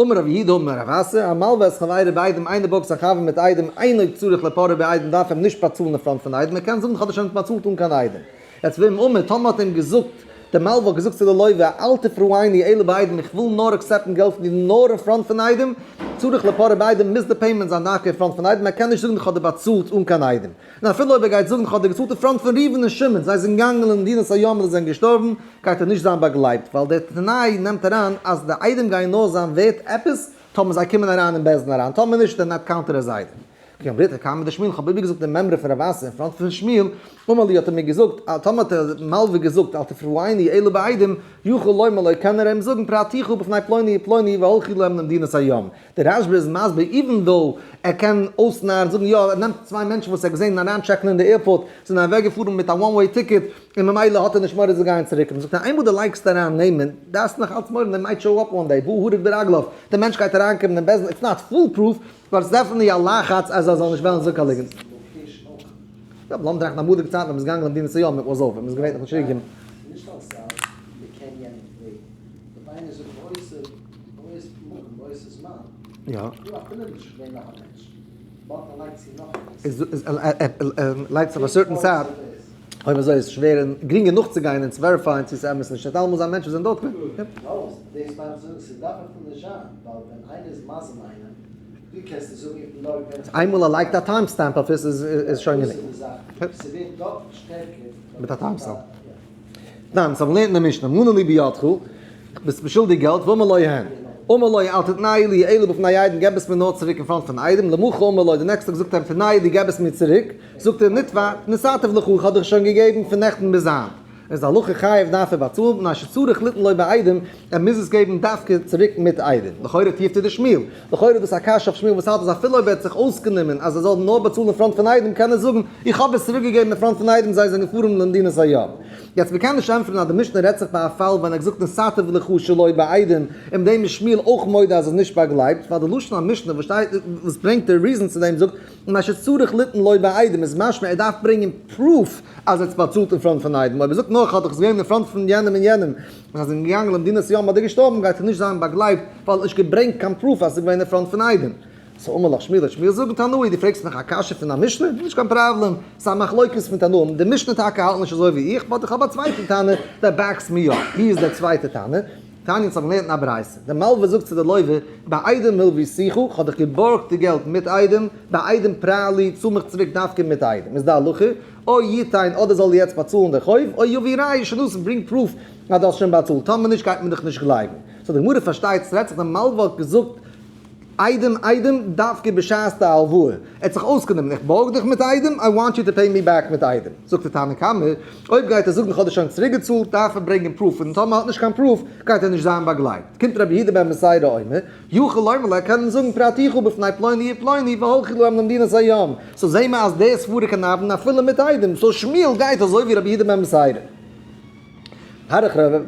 אמר רב יהודה אמר רב אסי, המלווה את חברו בעדים איינער בארגט זיין חבר מיט עדים אינו צריך לפרעו בעדים דארף אים נישט באצאלן אין front פון עדים ער קען זאגן כ'האב דיר שוין באצאלט אן קיין עדים. יעצט ואם אמר טאמער האט אים געזאגט די מלווה האט געזאגט צו די לוה אל תפרעני אלא בעדים איך וויל נאר accept ן געלט פון דיר נאר אין front פון עדים, צריך לפרעו בעדים מוז די payment זיין דווקא אין front פון עדים ער קען נישט זאגן איך האב דיר באצאלט אן קיין עדים. און אפילו אויב ער גייט זאגן איך האב דיר געצאלט אין front פון ראובן און שמעון זיי זענען געגאנגען למדינת הים און זיי זענען געשטארבן גייט ער נישט זיין באגלייבט ווייל דער תנאי נעמט אריין אז די עדים גייען נאר זיין ווערט עפעס טאמער זיי קומען אריין אין בית דין אריין טאמער נישט then not counted as עדים. כי אמריתה קמיה דשמואל, כ'האב איבערגעזאגט די מימרא פון רב אסי אין front פון שמואל, אמר לי האט ער מיר געזאגט, אז טאמער האט דער מלווה געזאגט אל תפרעני אלא בעדים, יכול לומר לו קען ער אים זאגן פרעתיך בפני פלוני ופלוני והלכו להם למדינת הים. דער רשב"א איז מסביר even though ער קען אויסנארן זאגן יא ער נעמט צוויי מענטשן וואס ער האט געזען אריין check ן אין די airport זענען אוועק געפארן מיט א one way ticket און ממילא האט ער נישט מורא זיי גייען צוריק קומען זאגט ער איינמאל דו לייגסט אריין נעמען דארפסט נאך אלץ מורא they might show up one day והא הרוג ברגליו דער מענטש גייט אריינקומען אין בית דין it's not foolproof but it's definitely א לחץ אז ער זאל נישט וועלן זאגן קיין ליגנט. יא, לאמיר טראכטן אמאליגע צייטן ווען מ'איז געגאנגען למדינת הים it was over, מ'איז געווענליך נישט צוריקגעקומען. ס'איז נישט אלס אז מ'קען יענעם פרעגן. אויב איינער זאגט באותו זמן, יא. דא אפילו נישט געווען נאך א מענטש, but ער לייגט צו נאך עפעס. איז ער לייגט צו אויף א certain צייט, אויב אזוי איז שווער און גרינגער נאכצוגיין און צו verify ען צו ס'איז אמת נישט, אלעמאל זיין מענטשן זענען דארט געווען. נאר דאס מיין איך זאגן, ס'דארף אפילו נישט זיין, ווייל ווען איינער איז מזים איינעם, דו קענסט נישט זאגן איך בין דארט געווען. איינמאל ער לייגט א time stamp אויף עס איז שוין גענוג. דאס איז די זאך, ס'ווערט דאפלט שטערקער. מיט א time stamp. ניין, ס'האט געלערנט אין די משנה, מנה לי בידך, ביסט מיר שולדיג געלט, ואמר לו הן. אמר לו אל תתנה לי אלא בפני עדים, געב עס מיר נאר צוריק אין front פון עדים, למחר אמר לו, די נעקסטע טאג זאגט ער אים תנה לי געב עס מיר צוריק, זאגט ער נתבע, נתתיו לך, איך האב דיך שוין געגעבן פון נעכטן ביז היינט. איז די הלכה חייב דארף ער באצאלן, מפני שצריך ליתן לו בעדים, ער מוז עס געבן דווקא צוריק מיט עדים. לכאורה תיובתא דשמואל. לכאורה איז דאס א קשיא אויף שמואל וואס האלט אז אפילו אויב ער האט זיך אויסגענומען אז ער זאל נאר באצאלן אין front פון עדים קען ער זאגן איך האב עס צוריק געגעבן אין front פון עדים זיי זענען געפארן למדינת הים. יעצט מ'קען נישט ענטפערן אז די משנה רעדט זיך ביי א פאל ווען ער האט געזאגט נתתיו לך שלא בעדים און מיט דעם איז שמואל אויך מודה אז ער איז נישט באגלייבט ווייל די לשון המשנה וואס שטייט וואס ברענגט די reason צו דעם זאגט מפני שצריך ליתן לו בעדים איז משמע ער דארף ברענגען proof אז ער האט עס באצאלט אין front פון עדים אויב ער זאגט נאר איך האב דיך עס געגעבן אין front פון יענעם און יענעם און זיי זענען געגאנגען למדינת הים אדער געשטארבן גייט ער נישט זיין באגלייבט ווייל ער האט נישט געברענגט קיין proof אז עס איז געווען אין front פון עדים. so אמר לך שמואל, האט שמואל זאגן תנאי, דו פרעגסט מיך א קשיא פון א משנה? נישט קיין פראבלעם, ס'איז א מחלוקת פון תנאים, די משנה טאקע האלט נישט אזוי ווי איך, but איך האב א צווייטע תנא that backs me up, ווי איז דער צווייטע תנא? תניא, אונז האבן געלערנט אין א ברייתא, דער מלווה זאגט צו די לווה, בעדים הלוויתיך, כ'האב דיך געבארגט די געלט מיט עדים, בעדים פרע לי, צאל מיך צוריק דווקא מיט עדים. איז די הלכה, או יתן, אדער זאל ער יעצט באצאלן די חוב, או יביא ראיה שנתן, ברענג proof אז דו האסט שוין באצאלט, טאמער נישט גייט מען דיך נישט גלייבן. so די גמרא פארשטייט, ס'רעדט זיך די מלווה האט געזאגט, עדים עדים דווקא בשעת די הלוואה, ער האט זיך אויסגענומען איך בארג דיך מיט עדים, I want you to pay me back מיט עדים, זאגט די תנא קמא, אויב גייט ער זאגן איך האב דיר שוין צוריק געצאלט דארף ער ברענגען proof און טאמער האט נישט קיין proof גייט ער נישט זיין באגלייבט, קומט רבי יהודה בן בתירא אומר, יכול לומר לו, ער קען אים זאגן פרעתיך בפני פלוני ופלוני והלכו להם למדינת הים, so זעהן מיר אז די סברה קען ארבעטן אפילו מיט עדים, so שמואל גייט אזוי ווי רבי יהודה בן בתירא.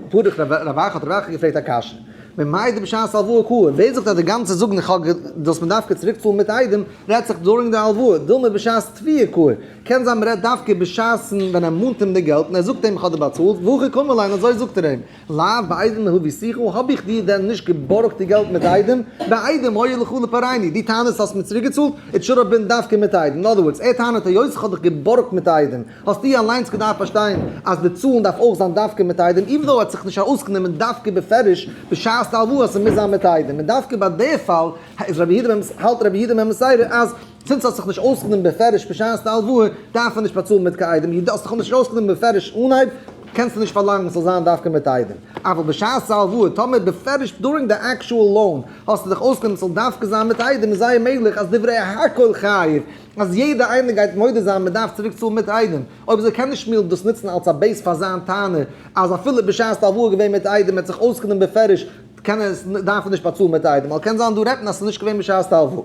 פריך רב אחא האט רב אחא געפרעגט א קשיא, ממאי דבשעת הלוואה קאי, ווער זאגט אז די גאנצע זאגן איך האב דאס מען דווקא צוריק צאלן מיט עדים רעדט זיך during די הלוואה, דילמא בשעת תביעה קאי, קען זיין מען רעדט דווקא בשעת'ן ווען ער מאנט אים די געלט און ער זאגט אים איך האב דיר באצאלט, והכי קאמר ליה און אזוי זאגט ער אים, לאו בעדים הלוויתיך, האב איך דיר דען נישט געבארגט די געלט מיט עדים, בעדים היה לך לפרעני, דו טענה'סט האסט מיר צוריק געצאלט, it should have been דווקא מיט עדים, in other words, ער טענה'ט היות איך האב דיך געבארגט מיט עדים, האסטו אליינס געדארפט פארשטיין אז די צאלן דארף אויך זיין דווקא מיט עדים, even though ער האט זיך נישט ארויסגענומען דווקא בפירוש בשעת די הלוואה אז ס'מוז זיין מיט עדים, און דווקא ביי די פאל איז רבי יהודה בן האלט רבי יהודה בן בתירא אז since האסט זיך נישט אויסגענומען בפירוש בשעת די הלוואה דארף ער נישט באצאלן מיט קיין עדים, דו האסט זיך נישט ארויסגענומען בפירוש אנהייב קענסטו נישט פארלאנגן ס'זאל זיין דווקא מיט עדים, אבל בשעת די הלוואה טאמער בפירוש during די actual loan האסטו זיך אויסגענומען ס'זאל דווקא זיין מיט עדים איז זייער מעגליך אז דברי הכל חייב אז יעדער איינער גייט מודה זיין מען דארף צוריק צאלן מיט עדים, אויב אזוי קען נישט שמואל דאס נוצן אלס א base פאר זיין טענה אז אפילו בשעת די הלוואה געווען מיט עדים ער האט זיך אויסגענומען בפירוש קען ער עס דארף ער נישט באצאלן מיט עדים ווייל קען זיין דא רעדט מען אז ס'איז נישט געווען בשעת די הלוואה.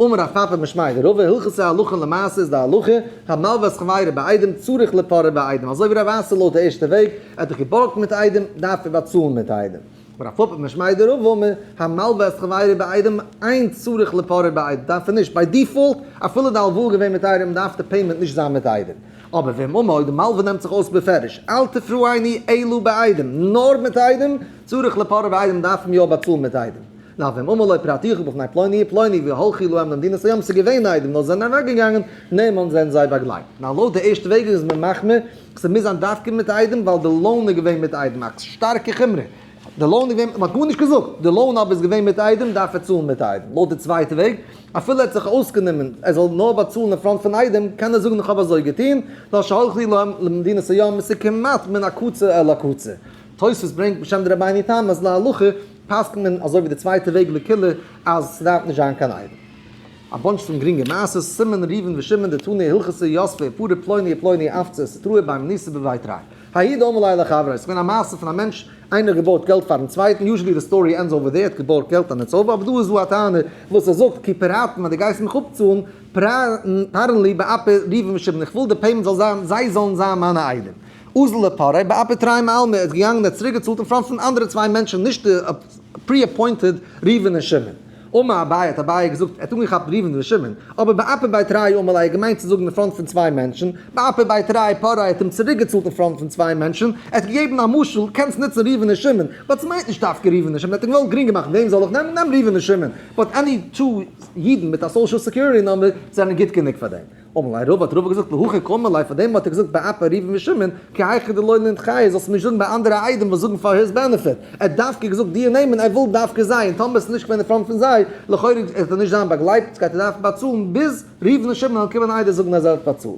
אמר רב פפא משמיה דרבא הלכתא הלכה למעשה איז די הלכה המלווה את חברו בעדים צריך לפרעו בעדים אזוי ווי רב אסי לויט די ערשטע וועג ער האט דאך געבארגט מיט עדים דארף ער באצאלן מיט עדים. רב פפא משמיה דרבא אמר, המלווה את חברו בעדים אין צריך לפרעו בעדים, דארף ער נישט, by default אפילו די הלוואה געווען מיט עדים דארף די payment נישט זיין מיט עדים, אבער ואם אמר אויב די מלווה נעמט זיך אויס בפירוש אל תפרעני אלא בעדים, נאר מיט עדים, צריך לפרעו בעדים דארף מען יא באצאלן מיט עדים. נאר ואם אמר לו פרעתיך בפני פלוני ופלוני והלכו להם למדינת הים ס'איז געווען עדים נאר זיי זענען אוועקגעגאנגען נאמן זענען זיי באגלייבט. נאר לויט די ערשטע וועג איז מען מחמיר ס'מוז זיין דווקא מיט עדים ווייל די loan איז געווען מיט עדים, א שטארקע חומרא. די loan איז געווען, מ'האט גארנישט געזאגט, די loan אבער איז געווען מיט עדים דארף ער צאלן מיט עדים. לויט די צווייטע וועג, אפילו ער האט זיך אויסגענומען ער זאל נאר באצאלן אין front פון עדים, קען ער זאגן איך האב אזוי געטון, נאר שהלכו להם למדינת הים, עס איז כמעט מן הקצה אל הקצה. תוספות ברענגט בשם די רבינו תם אז להלכה פסק'נט מען אזוי ווי די צווייטע וועג לקולא אז ס'דארף נישט זיין קיין עדים. א bunch פון גרינגע מעשות, סימן ראובן ושמעון דתניא הלכתא יתבי ופרע פלוני ופלוני אפצה סיטראה בי מניסא בבי תרי. ההוא דאמר ליה לחבריה, ס'איז געווען א מעשה פון א מענטש, איינער האט געבארגט געלט פארן צווייטן, usually די story ends over there, האט געבארגט געלט און it's over, אבער דא איז דא א טענה וואס ער זאגט, כי פרעתן אז דו גייסט מיך אפצאלן, פרען לי באפי ראובן ושמעון, איך וויל די payment זאל זיין, זיי זאלן זיין מיינע עדים. אזל ופרעיה באפי תרי מעלמא, ער איז געגאנגען און האט צוריק געצאלט אין front פון אנדערע צוויי מענטשן, נישט די pre-appointed ראובן און שמעון. אמר אביי האט אביי געזאגט, ער האט אנגעכאפט ראובן און שמעון, אבער באפי בי תרי אמר ליה, געמיינט צו זאגן אין front פון צוויי מענטשן, באפי בי תרי פרעיה האט אים צוריק געצאלט אין front פון צוויי מענטשן, ער האט געגעבן א משל, קענסט נוצן ראובן און שמעון, but ס'מיינט נישט דווקא ראובן און שמעון, ער האט אים געוואלט גרינגער מאכן, וועם זאל איך נעמען, נעם ראובן און שמעון, but any two אידן מיט א social security number זענען גוט גענוג פאר דעם. אמר ליה רבא האט רבא געזאגט להכי קאמר ליה פאר דעם האט ער געזאגט באפי ראובן ושמעון כי היכי דלא לנדחיה זאלסט נישט זאגן ביי אנדערע עדים וואס זאגן פאר his benefit ער האט דווקא געזאגט די נעמען ער וויל דווקא זיי און טאמער עס איז נישט געווען אין front פון זיי לכאורה וועט ער נישט זיין באגלייבט גייט ער דארפן באצאלן ביז ראובן און שמעון וועלן קומען עדות זאגן אז ער האט באצאלט.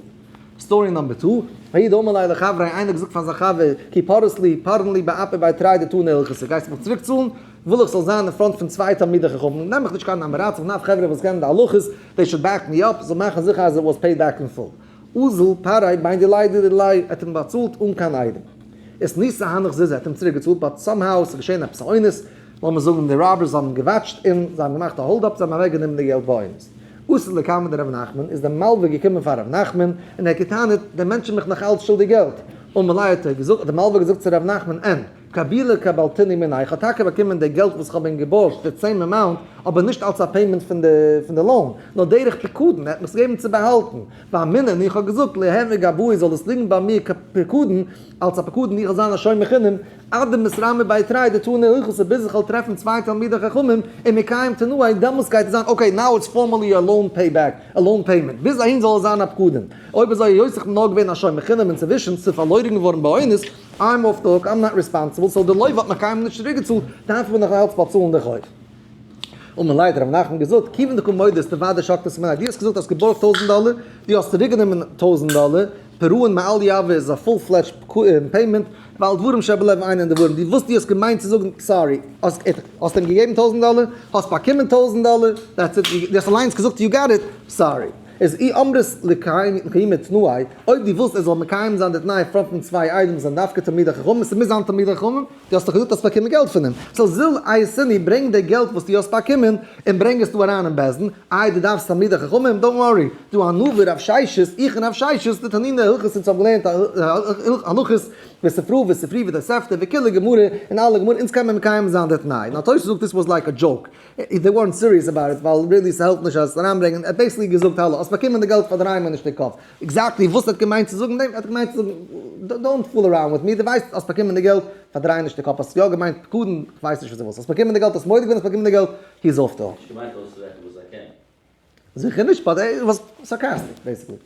story number two, ההוא דאמר ליה לחבריה איינער האט געזאגט פאר זיין חבר כי פרעית לי פרען לי באפי בי תרי דתני הלכתא גייסט מיך צוריק צאלן וויל איך ס'זאל זיין אין front פון צוויי תלמידי חכמים, נעם איך נישט קיין עם הארצים, כ'דארף חברה וואס קענען די הלכות, they should back me up, זאל מאכן זיכער אז it was paid back in full. אזל פרעיה בין דיליה לדיליה האט אים באצאלט אן קיין עדים. איז ניסא הנך זוזי האט אים צוריק געצאלט but somehow ס'איז געשען עפעס א אונס, לאמיר זאגן די robbers האבן געוואטשט און זיי האבן געמאכט א hold up, זיי האבן אוועק גענומען די געלט באונס. אתא לקמיה דרב נחמן איז די מלווה געקומען פאר רב נחמן און ער האט געטענה'ט, דער מענטש איז מיך נאך אלץ שולדיג געלט. אמר ליה האט ער געזאגט, האט די מלווה געזאגט צו רב נחמן, אין. קבילי קבלתינהו מיניה, איך האב טאקע באקומען די געלט וואס איך האב אים געבארגט, די same amount, אבער נישט אלס א payment פון די פון די loan, נאר דרך פיקדון, ער האט מיך עס געגעבן צו באהאלטן. ואמינא, און איך האב געזאגט, ליהוי גבאי זאל עס ליגן ביי מיר כפיקדון, אלס א פיקדון, איך זאל זיין א שומר חינם, עד דמתרמי בי תרי דתני הלכתא, ביז איך וועל טרעפן צוויי תלמידי חכמים, און מקיים תנאי, דעמאלס גייט עס זיין, okay, now it's formally a loan pay back, a loan payment, ביז אהין זאל עס זיין א פיקדון. אויב אזוי, היות איך בין נאר געווען א שומר חינם אינצווישן, ס'איז פארלוירן געווארן באונס, I'm off the hook, I'm not responsible, so די לוה האט נאך קיינמאל נישט צוריקגעצאלט, דארף מען נאך אלץ באצאלן די חוב. אמר ליה האט רב נחמן געזאגט, כיוון דקא מודית תוודע שקלת מיניה, דו האסט געזאגט האסט געבארגט 1000 דאלער, דו האסט צוריקגענומען 1000 דאלער, פירעון מעליא הוי איז א full fledged payment, ווייל דברים שבלב אינן דברים, די וואס דו האסט געמיינט צו זאגן, sorry, האסט אים געגעבן 1000 דאלער, האסט באקומען 1000 דאלער, that's it, דו האסט אליינס געזאגט you got it, sorry. איז אי אמרת לקיימי תנאי, אויב דו ווילסט ער זאל מקיים זיין די תנאי פון צוויי עדים זענען דווקא תלמידי חכמים, עס מוז זיין תלמידי חכמים, דו האסט דאך געזאגט האסט באקומען געלט פון אים. So זיל אייתינהו, ברענג די געלט וואס דו האסט באקומען, און ברענג עס דא אריין אין בית דין. איי, דו דארפסט תלמידי חכמים, don't worry. דהא אנא ורב ששת, איך און רב ששת, דתנינא הלכות, אונז האבן געלערנט הלכות, וספרא וספרי ותוספתא וכולה גמרא, און אלע גמרא, אונז קען מען מקיים זיין די תנאי. נאר תוס' זאגט this was like a joke. They weren't serious about it, ווייל really ס'העלפט נישט אז אריינברענגען. ער האט basically געזאגט, האלא, האסט באקומען די געלט, פארדריי מיר נישט די קאפ. Exactly וואס האט געמיינט צו זאגן דעם? ער האט געמיינט צו זאגן, don't fool around with me, דו ווייסט האסט באקומען די געלט, פארדריי נישט די קאפ. האסט יא געמיינט פקדון, איך ווייס נישט וואס דו ווילסט. האסט באקומען די געלט, האסט מודה געווען האסט באקומען די געלט, he's off the hook. נישט געמיינט אויסצורעכענען וואס זיי קענען. זיכער נישט, but it was sarcastic, basically.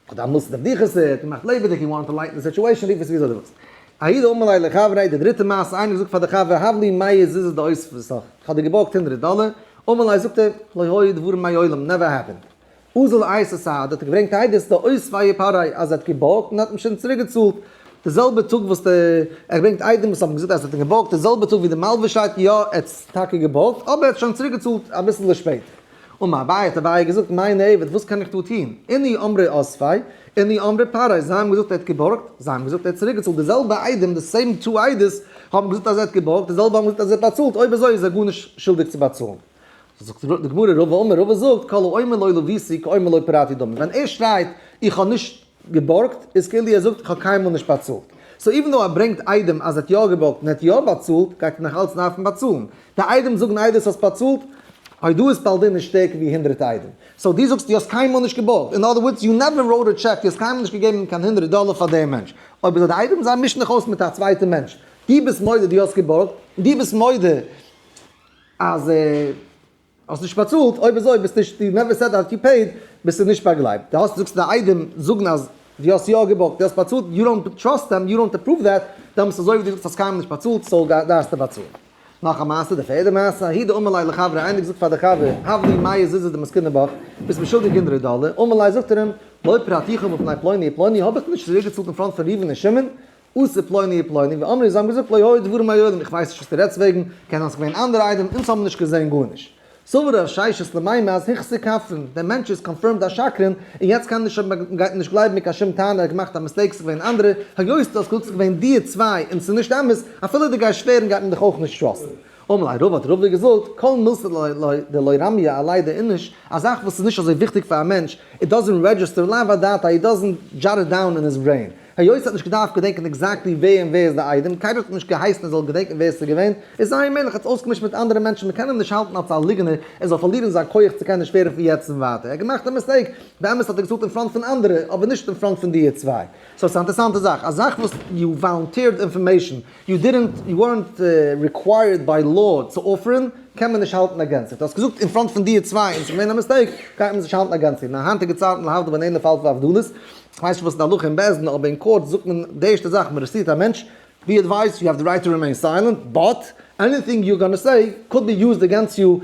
אבער דאן מוז דער בדיחה ער האט געמאכט לעבעדיג, he wanted to lighten the situation, ריף עס וויאזוי דו ווילסט. ההוא דאמר ליה לחבריה, די דריטע מעשה, איינער זאגט פאר די חבר, הב לי 100 זוזי דאותבתיך, איך האב דיר געבארגט 100 דאלער, אמר ליה זאגט ער, לא היו דברים מעולם, never happened. אזל אייתי סהדי, האט ער געברענגט עדות דאותביה פרעיה, אז ער האט געבארגט און האט אים שוין צוריקגעצאלט. די זעלבע טאג וואס די, ער ברענגט עדים וואס האבן געזאגט אז ער האט אים געבארגט, די זעלבע טאג ווי די מלווה שטייט, יא, ער האט טאקע געבארגט, אבער ער האט שוין צוריקגעצאלט אביסל שפעטער. אמר אביי, האט אביי געזאגט, מאי נעביד, וואס קען איך דא טון? אינהו אמרי אותביה, אינהו אמרי פרעיה, זיי האבן געזאגט ער האט געבארגט, זיי האבן געזאגט ער האט צוריקגעצאלט, די זעלבע עדים, די same two עדות, האבן געזאגט אז ער האט געבארגט, די זעלבע האבן געזאגט אז ער האט באצאלט, אויב אזוי איז ער גארנישט שולדיג צו באצאלן. זאגט די גמרא, רבא אמר, רבא זאגט, כל האומר לא לויתי, כאומר לא פרעתי דמי. ווען ער שרייט, איך האב נישט געבארגט, איז כאילו ער זאגט, איך האב קיינמאל נישט באצאלט. So even though ער ברענגט עדים אז ער האט יא געבארגט און ער האט יא באצאלט, גייט ער נאך אלץ דארפן באצאלן. די עדים זאגן עדות האסט באצאלט, הודאת בעל דין איז שטערקער ווי 100 עדים. So דו זאגסט דו האסט קיינמאל נישט געבארגט. In other words, you never wrote a check, דו האסט קיינמאל נישט געגעבן קיין 100 דאלער פאר דעם מענטש. אויב איז די עדים, זיי מישן דיך אויס מיט א צווייטן מענטש. דו ביסט מודה דו האסט געבארגט, דו ביסט מודה אז האסט נישט באצאלט, אויב אזוי ביסט נישט, you never said that you paid, ביסטו נישט באגלייבט. דו האסט, זאגסט די עדים זאגן אז דו האסט יא געבארגט, דו האסט באצאלט, you don't trust them, you don't approve that, דאן ביסטו אזוי ווי דו זאגסט האסט קיינמאל נישט באצאלט, so דארפסטו באצאלן. נאך א מעשה, די פערדע מעשה, ההוא דאמר ליה לחבריה, איינער געזאגט פאר די חבר, הב לי 100 זוזי דמסקנא בך, ביסט מיר שולדיג 100 דאלער, אמר ליה זאגט ער אים, לא פרעתיך בפני פלוני ופלוני, האב איך נישט צוריקגעצאלט אין front פון ראובן און שמעון? אתו פלוני ופלוני, ואמרי, זיי האבן געזאגט, לא היו דברים מעולם, איך ווייס נישט וואס דו רעדסט וועגן, קען זיין ס'איז געווען אנדערע עדים, אונז האבן נישט געזען גארנישט. סבר רב ששת למימר אז החזיק כפרן, דער מענטש איז confirmed א שקרן, און יעצט קען נישט, גייט נישט גלייבן מיט קיין שום טענה, ער האט געמאכט א mistake, ס'איז געווען אנדערע, היות דו האסט געזאגט ס'איז געווען די צוויי און ס'איז נישט אמת, אפילו דו גייסט שווערן גייט מען דיך אויך נישט trust ן. אמר ליה רבא, האט רבא געזאגט, כל מילתא דלא רמיא עליה דאיניש, א זאך וואס איז נישט אזוי וויכטיג פאר א מענטש, it doesn't register לאו אדעתיה, it doesn't jot it down in his brain. היות ער האט נישט געדארפט געדענקען exactly ווער און ווער איז די עדים, קיינער האט נישט געהייסן ער זאל געדענקען ווער עס איז געווען, איז זייער מעגליך ער האט אויסגעמישט מיט אנדערע מענטשן, מען קען אים נישט האלטן אלס א ליגנער, ער זאל פארלירן זיין כח צו קענען שווערן פון יעצט און ווייטער. ער האט געמאכט א mistake, באמת האט ער געצאלט אין front פון אנדערע, אבער נישט אין front פון די צוויי. So ס'איז א אינטערעסאנטע זאך, א זאך וואס you volunteered information, you didn't, you weren't required by law צו offer ן, קען מען נישט האלטן against זיך. דו האסט געזאגט אין front פון די צוויי און ס'איז געווען א mistake, גייט מען זיך נישט האלטן against זיך. אין היינטיגע צייטן להבדיל בין אלף אלפי הבדלות, כ'ווייס נישט וואס איז די הלכה אין בית דין, אבער אין court זאגט מען די ערשטע זאך, מען ארעסטירט א מענטש, be advised you have the right to remain silent, but anything you're gonna say could be used against you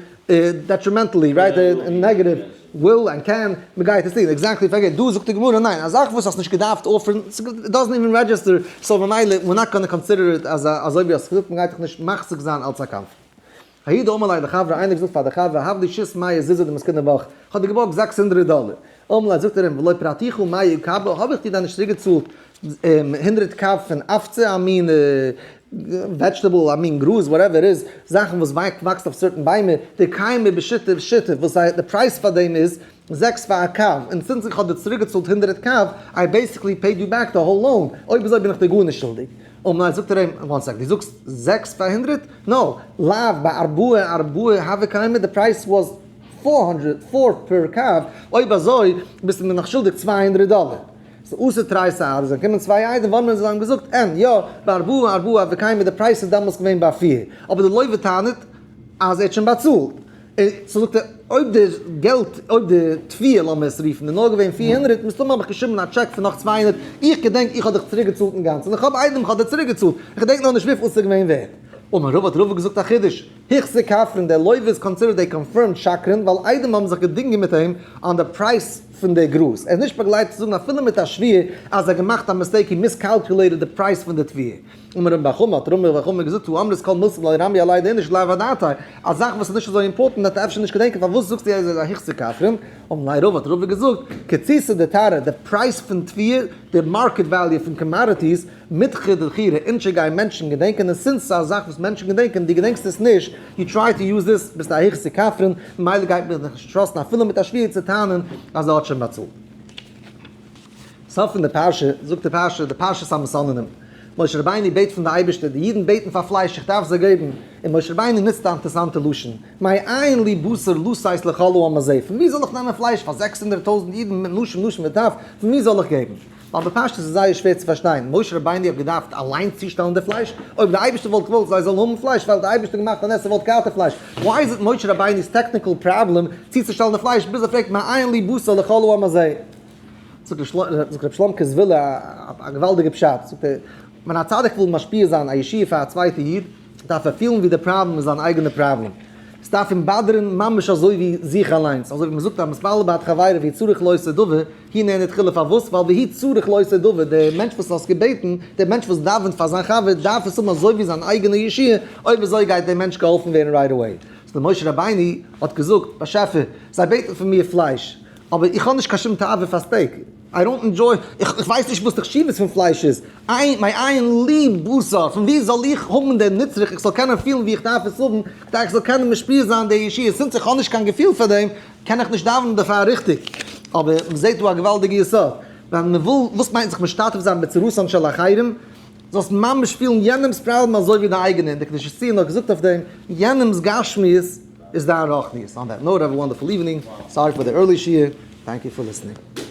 detrimentally, right, in negative, will and can, מען גייט עס טון, exactly פארקערט, דא זאגט די גמרא ניין, א זאך וואס האסט נישט געדארפט offer ן, it doesn't even register, so ממילא we're not gonna consider it אז אזוי ווי האסט געזאגט, מען גייט דיך נישט מחזיק זיין אלס א קאמף. ההוא דאמר ליה לחבריה, איינער געזאגט פאר די חבר, הב לי שית מאה זוזי דמסקנא בך, כ'האב דיר געבארגט 600 דאלער. אמר ליה זאגט ער אים, ולא פרעתיך מאה קבי, האב איך דיר דען נישט צוריקגעצאלט 100 קב פון אפצה, א מין vegetable, א מין גראז, whatever איז, זאכן וואס וואקסט אויף certain ביימער, דקיימי בשיתא ושיתא, וואס זיי, די price פאר דעם איז זעקס פאר א קב, און since איך האב דיר צוריקגעצאלט 100 קב, I basically paid you back the whole loan, אויב אזוי בין איך דיר גארנישט שולדיג. אמר ליה זאגט ער אים, one sec, דו זאגסט זעקס פאר 100? No, לאו בארבעה ארבעה הוה קיימי, the price was 400, 4 per קב, אויב אזוי ביסטו מיר נאך שולדיג 200 דאלער. So אתו תרי סהדי, זיי קומען צוויי עדים, וואנען זיי האבן געזאגט, אין, יא, בארבעה ארבעה הוה קיימי, די price איז דעמאלטס געווען ביי פיר. אבער די לוה טענה'ט אז ער האט שוין באצאלט. So זאגט ער, אויב די געלט, אויב די תבואה, לאמיר עס רופן, איז נאר געווען 400, מסתמא האב איך געשריבן א טשעק פון נאך 200, איך געדענק איך האב דיך צוריק געצאלט אינגאנצן, איך האב עדים איך האב דיר צוריק געצאלט, איך געדענק נאר נישט וויפיל ס'איז געווען ווערט. אמר רבא האט רבא געזאגט א חידוש, החזיק כפרין, דער לוה איז considered a confirmed שקרן, ווייל עדים האבן זיך געדינגען מיט אים on די price פון די גראז, ער איז נישט באגלייבט צו זאגן אפילו מיט א שבועה אז ער האט געמאכט א mistake, he miscalculated די price פון די תבואה. אמר רמי בר חמא, האט רמי בר חמא געזאגט, הא אמרת כל מילתא דלא רמי עליה דאיניש לאו אדעתיה, א זאך וואס איז נישט אזוי important וועט ער אפשר נישט געדענקען, פארוואס זאגסטו אז ער איז א החזיק כפרין? אמר ליה רבא, האט רבא געזאגט, כציתא דתרעא, די price פון תבואה, די market value פון commodities, מדכר דכירי, אינשי גייען מענטשן געדענקען, און since ס'איז א זאך וואס מענטשן געדענקען, דו געדענקסט עס נישט, you try to use this, ביסטו א החזיק כפרין, ממילא גייט מען דיך נישט trust ן אפילו מיט א שבועה צו טענה'ן אז ער האט שוין באצאלט. סוף פון די פרשה, זאגט די פרשה, די פרשת המסננים. משה רבינו בעט פון די אייבערשטער, די אידן בעטן פאר פלייש, איך דארף זיי געבן. און משה רבינו נוצט א אינטערסאנטע לשון, מאין לי בשר לתת לכל העם הזה, פון וואו זאל איך נעמען פלייש פאר 600,000 אידן מיט נשים נשים וטף, פון וואו זאל איך געבן? ווייל בפשטות איז זייער שווער צו פארשטיין, משה רבינו האט געדארפט אליין צושטעלן די פלייש? אויב די אייבערשטער וואלט געוואלט זיי זאלן האבן פלייש וואלט די אייבערשטער געמאכט א נס ס'וואלט געהאט די פלייש, why is it משה רבינו'ס technical problem צוצושטעלן די פלייש ביז ער פרעגט מאין לי בשר לכל העם הזה? זאגט רבי שלומקע זוויהלער א געוואלדיגע פשט, זאגט ער, ווען א צדיק וויל משפיע זיין א ישועה פאר א צווייטע איד, דארף ער פילן ווי די פראבלעם איז זיין אייגענע פראבלעם, עס דארף אים באדערן ממש אזוי ווי זיך אליינס, אזוי ווי מען זאגט המתפלל בעד חברו והוא צריך לאותו דבר, הוא נענה תחילה פארוואס? ווייל והוא צריך לאותו דבר, דער מענטש וואס האסט געבעטן, דער מענטש וואס דאווענט פאר זיין חבר, דארף עס האבן אזוי ווי זיין אייגענע ישועה, אויב אזוי גייט דער מענטש געהאלפן ווערן right away. So דער משה רבינו האט געזאגט, באשעפער, זיי בעטן פון מיר פלייש, אבער איך האב נישט קיין שום תאווה פאר steak, I don't enjoy, איך ווייס נישט וואס די חשיבות פון פלייש איז, מאין לי בשר, פון ווי זאל איך האבן דעם נצרך איך זאל קענען פילן ווי איך דארף עס האבן, כדי איך זאל קענען משפיע זיין די ישועה, since איך האב נישט קיין געפיל פאר דעם, קען איך נישט דאווענען דערפאר ריכטיג. אבער מען זעט דא א געוואלדיגע יסוד, ווען מען וויל, וואס מיינט זיך משתתף זיין בצרתן של אחרים? זאלסט ממש פילן יענעמ'ס פראבלעם אזוי ווי דיין אייגענע, און די קדושת ציון האט געזאגט אויף דעם, יענעמ'ס גשמיות איז דיין רוחניות. On that note, have a wonderful evening, sorry for the early שיעור, thank you for listening.